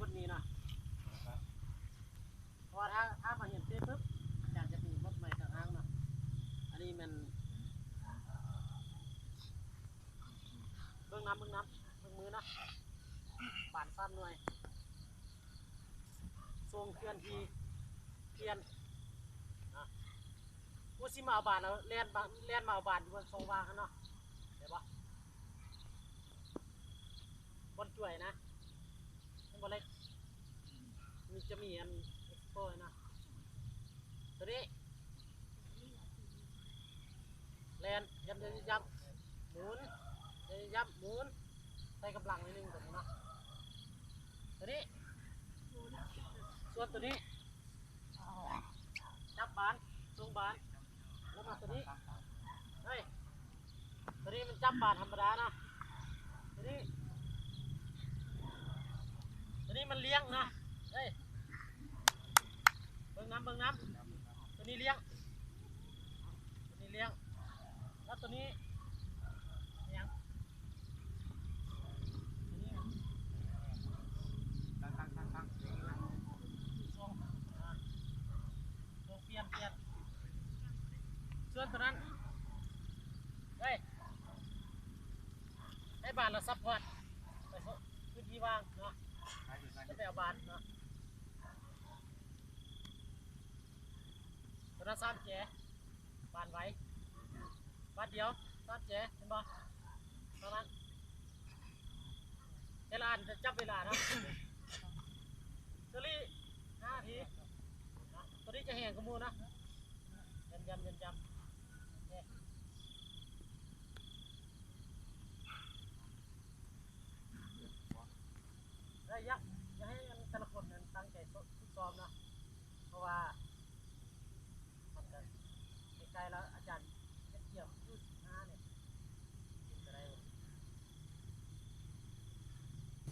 ບດນີ້ເນາະ ເພາະວ່າຖ້າ ຖ້າມາຮຽນເຕະປຶບ ອາຈານຈະມີບົດໃໝ່ຕ່າງຫາກເນາະ. ອັນນີ້ແມ່ນ ເບິ່ງນຳ ເບິ່ງນຳ ເບິ່ງມືນະ ບານສາມໜ່ວຍ ສົ່ງເຄື່ອນທີ່ປ່ຽນນະ. ໂອ້ ຊິມາເອົາບານ ເອົາ ແລ່ນມາ ແລ່ນມາເອົາບານຢູ່ບ່ອນຊ່ອງວ່າງຫັ້ນເນາະ ໄດ້ບໍ່? ບ່ອນຈວຍນະ ມັນບໍ່ເລັກ ມັນຈະມີອັນເອັກສະໂປນະ ໂຕນີ້ ແລ່ນ ຢ້ຳ ຢ້ຳ ໝູນ ຢ້ຳ ໝູນ ໃສ່ກຳລັງໜ້ອຍໜຶ່ງໂຕນີ້ເນາະ ໂຕນີ້ ສ່ວນໂຕນີ້ ຈັບບານ ສົ່ງບານ ແລ້ວມາໂຕນີ້ ເຮີ້ຍ ໂຕນີ້ມັນຈັບບານທຳມະດານະ ໂຕນີ້ ໂຕນີ້ມັນລ້ຽງນະ ເຮີ້ຍ ເບິ່ງນຳ ເບິ່ງນຳ ໂຕນີ້ລ້ຽງ ໂຕນີ້ລ້ຽງ ແລ້ວໂຕນີ້ຫຍັງ? ໂຕນີ້ ຕັ້ງ ຕັ້ງ ຕັ້ງ ຕັ້ງ ສົ່ງ ອ່າ ສົ່ງ ປ່ຽນ ປ່ຽນ ສ່ວນໂຕນັ້ນ ເຮີ້ຍ ໃຫ້ບານລະຊັບພອດ ໄປເພາະພື້ນທີ່ວ່າງເນາະ ຈະໄປເອົາບານເນາະ ໂຕນັ້ນສາມແຈ ບານໄວ ບາດດຽວ ສາມແຈ ເຫັນບໍ່? ເທົ່ານັ້ນ ແຕ່ລະອັນຈະຈັບເວລານະ ເຊີລີ້ ຫ້ານາທີ ໂຕນີ້ຈະແຮງກວ່າໝູ່ນະ ຢ້ຳ ຢ້ຳ ຢ້ຳ ເອີ ຢາກ ຢາກໃຫ້ອັນແຕ່ລະຄົນນັ້ນຕັ້ງໃຈຝຶກຊ້ອມເນາະ ເພາະວ່າມັນກະໃກ້ໆແລ້ວ ອາ